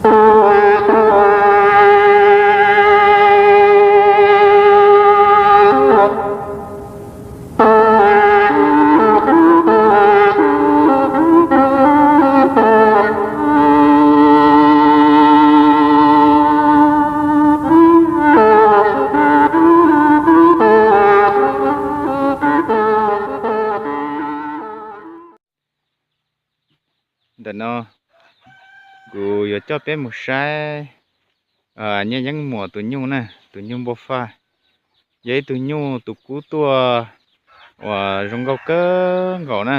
Ntawm no kuv yuav coj peb mus saib Nyiaj Yeeb Muas tus nyuj na, tus nyuj npau faj. Yog ib tug nyuj tus kub tuaj uas zoo nkauj kawg nkaus na.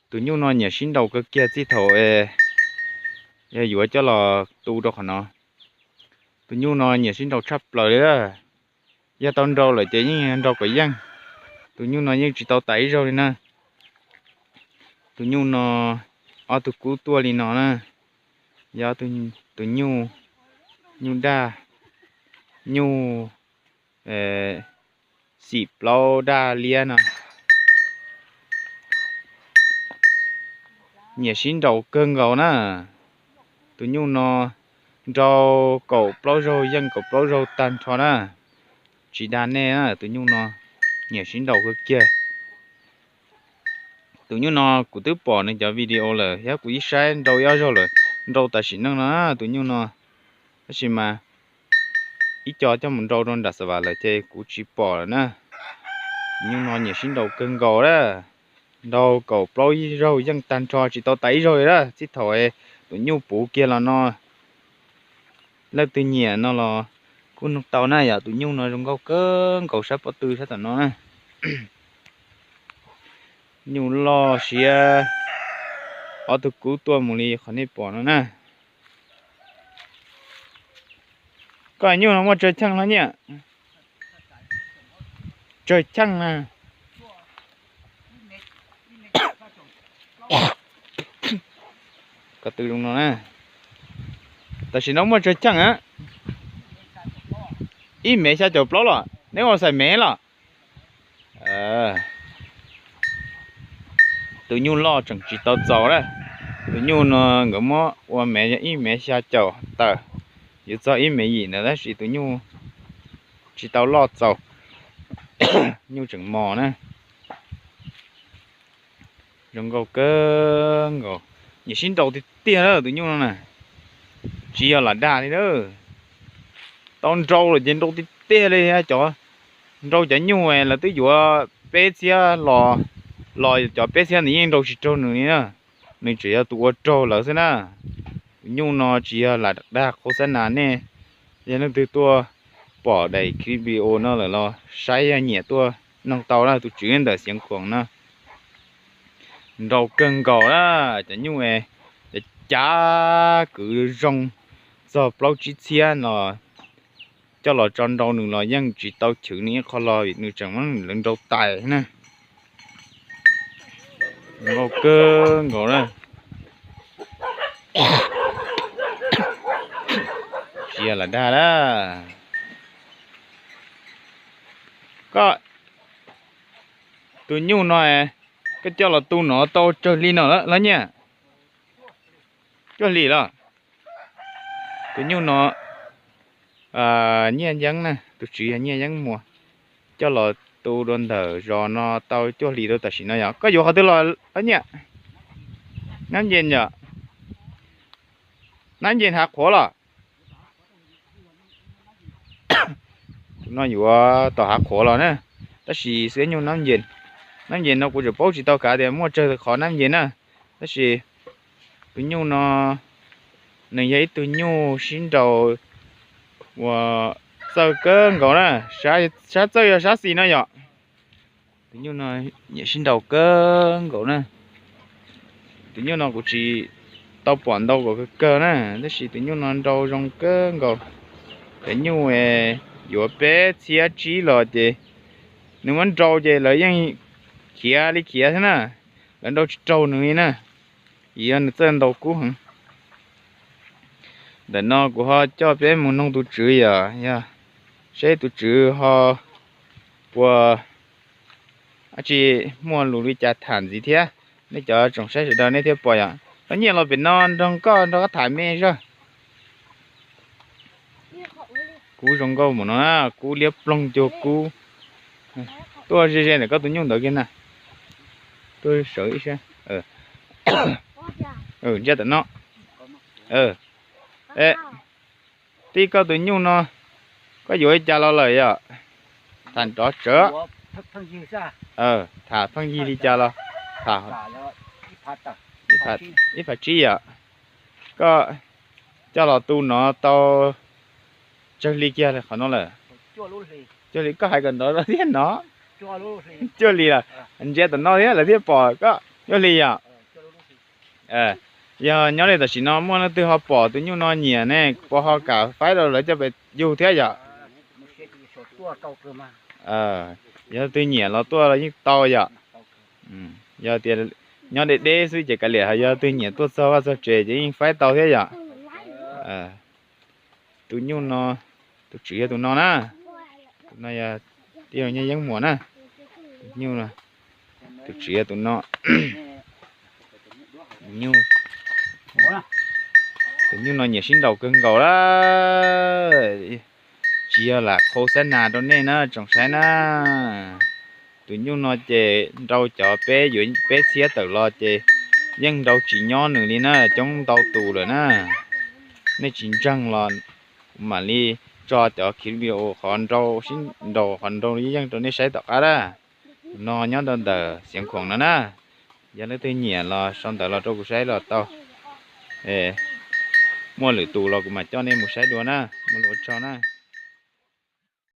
Tus nyuj no nyiam sib nraus kawg kiag txij thaum es yog yuav coj los tu rau qhov no. Tus nyuj no nyiam sib nraus tshaj plaws li lawm. Yog tau nrau lawm ces yeej nrau kom yeej. Tus nyuj no yeej tsis tau tas ib zaug li na. Tus nyuj no ob tug kub tuaj li no na. Yog tus nyuj, nyuj daj, nyuj xim plaub daj liab no. Nyiam sib nraus kawg nkaus na. Tus nyuj no nrau kaum plaub zaug yeej kaum plaub zaug tag nrho na. Tsis dag nej na, tus nyuj no nyiam sib nraus kawg kiag. Tus nyuj no kuv twb pom nws cov video lawm thiab kuv ib saib nrau ib ob zaug lawm, nrau tam sim neej no na tus nyuj no. Tab sis mas ib co coj mus nrau rau nram Xav Vam lawm ces kuv tsis pom lawm na. Tus nyuj no nyiam sib nraus kawg nkaus na. Nrau kaum plaub zaug yeej tag nrho tsis tau tas ib zaug li na. Txij thaum tus nyuj puv kiag los no, leej twg nyiam no los kuj nug tau na yom. Tus nyuj no zoo nkauj kawg nkaus sab pob tw sab tom no na. Nyuj loj siab, ob tug kub tuaj mus li qhov nej pom no na. Koj nyuj no muaj tsawg cheej los Nyiaj? Tsawg cheej na? Ko tw zoo no na. Tam sim no muaj tsawg cheej a? Ib mev xya caum plaub los? Neb ua xaim mev los? Tus nyuj loj tseem tsis tau txaus na. Tus nyuj no nkawd muab ua mev yog ib mev xya caum tawm, yuav txog ib mev yim ntawd tab sis tus nyuj tsis tau loj txaus. Nyuj tseem mos na. Zoo nkauj kawg nkaus, nyiam sib nraus tiag tiag na tus nyuj no na. Tsis yog lam dag li na. Tau nrau lawm ces nrau tiag tiag li. Cov nrau cov nyuj lawv twb yuav peb txhiab los, los cov peb txhiab ntawd yeej nrau tsis raug nws li na. Nws tseem yog tus ua raug lawv xwb na. Tus nyuj no tsis yog lam dag qhov xab nas nej. Yog leej twg tuaj pom daim clip video no lawm los saib yog nyiam tuaj noog tau na, tus tswv ntawm Xiav Khuam na. Nrau kawg nkaus na, cov nyuj es cav kwv zoo txog plaub tsib txhiab no coj los tso nrau nws los yeej tsis tau chwv nws ib qho los vim nws tseem muab lawv nrau tais na. Nrau kawg nkaus na. Tsis yog lam dag na. Koj tus nyuj no, koj coj los tu no tau tsawg hli no lawm Nyiaj? Cuaj hlis los? Tus nyuj no Nyiaj Yeeb na, tus tswv yog Nyiaj Yeeb Muas, coj los tu dua ntawm zos no tau cuaj hlis rau tam sim no yog. Koj yuav qhov twg los Nyiaj? Nab Nce yom? Nab Nce Hav Qhuav los? Tus no yuav tom Hav Qhuav los na, tab sis xwb nyuj Nab Nce. Nab Nce no kuv tseem paub tsis tau kav tias muaj tsawg qhov Nab Nce na, tab sis tus nyuj no nws yog ib tug nyuj sib nraus uas txawj kawg nkaus na, sab txawj yog sab xis no yom. Tus nyuj no nyiam sib nraus kawg nkaus na. Tus nyuj no kuv tsis tau pom ntau kom kawg kawg na, tab sis tus nyuj no nrau zoo kawg nkaus. Cov nyuj yuav peb txhiab tsib los ces nws muab nrau ces lawv yeej khiav li khiav xwb na, lawv nrau tsis raug nws li na, vim yog nws txawj ntaus kub heev. Ntawm no kuv ho coj peb mus noog tus tswv yom, yog seb tus tswv ho puas, tsis muaj lus li cas tham ntxiv thiab. Nej cov tsoom saib sawv daws nej thiaj pom yom. Koj Nyiaj los pem no nrog koj nrog koj tham me zog. Kub zoo nkauj mus no na, kub liab ploog cuag kub. Tuaj ze ze ntawm koj tus nyuj ntawd kiag na. Tuaj sawv ib sab. Ntsia tam no. Tij, koj tus nyuj no koj yuav li cas los lawm yom? Tham nrov tsawv. Tham pheej yig li cas los tham. Ib phav tsib yom. Koj coj los tu no tau tsawg hli kiag qhov no lawm? Cuaj hli, koj hais kom nrov zog thiab no. Cuaj hli lawm, ntsia tam no thiab lawv thiaj pom koj. Cuaj hli yom. Yog nyob li tam sim no muaj leej twg ho pom tus nyuj no nyiam ne, puas ho kam faib rau lawv coj pem yug thiab yom? Yog leej twg nyiam los tuaj los yeej tau yom. Yog tias nyob deb deb xwb ces kav liam, ho yog leej twg nyiam tuaj txog vaj txog tsev ces yeej faib tau thiab yom. Tus nyuj no, tus tswv yog tus no na. Tus no yog tij laug Nyiaj Yeeb Muas na. Tus nyuj, tus tswv yog tus no. Tus nyuj no nyiam sib nraus kawg nkaus lawm. Tsis yog lam qhau xab nas rau nej na tsoom saib na. Tus nyuj no ces nrau cov peb yuav peb txhiab tawm los ces yeej nrau tsis nyob nws li na, coob ntau tus lawm na. Nej tsis ntseeg los kuv mam li tso cov clip video qhov nrau sib nraus qhov nrau yeej yeej rau nej saib tom qab na. Tus no nyob rau ntawm Xiav Khoom no na. Yog leej twg nyiam los sau ntawv los rau kuv saib los tau. Muaj lwm tus los kuv mam coj nej mus saib dua na. Muaj lus ua tsaug na.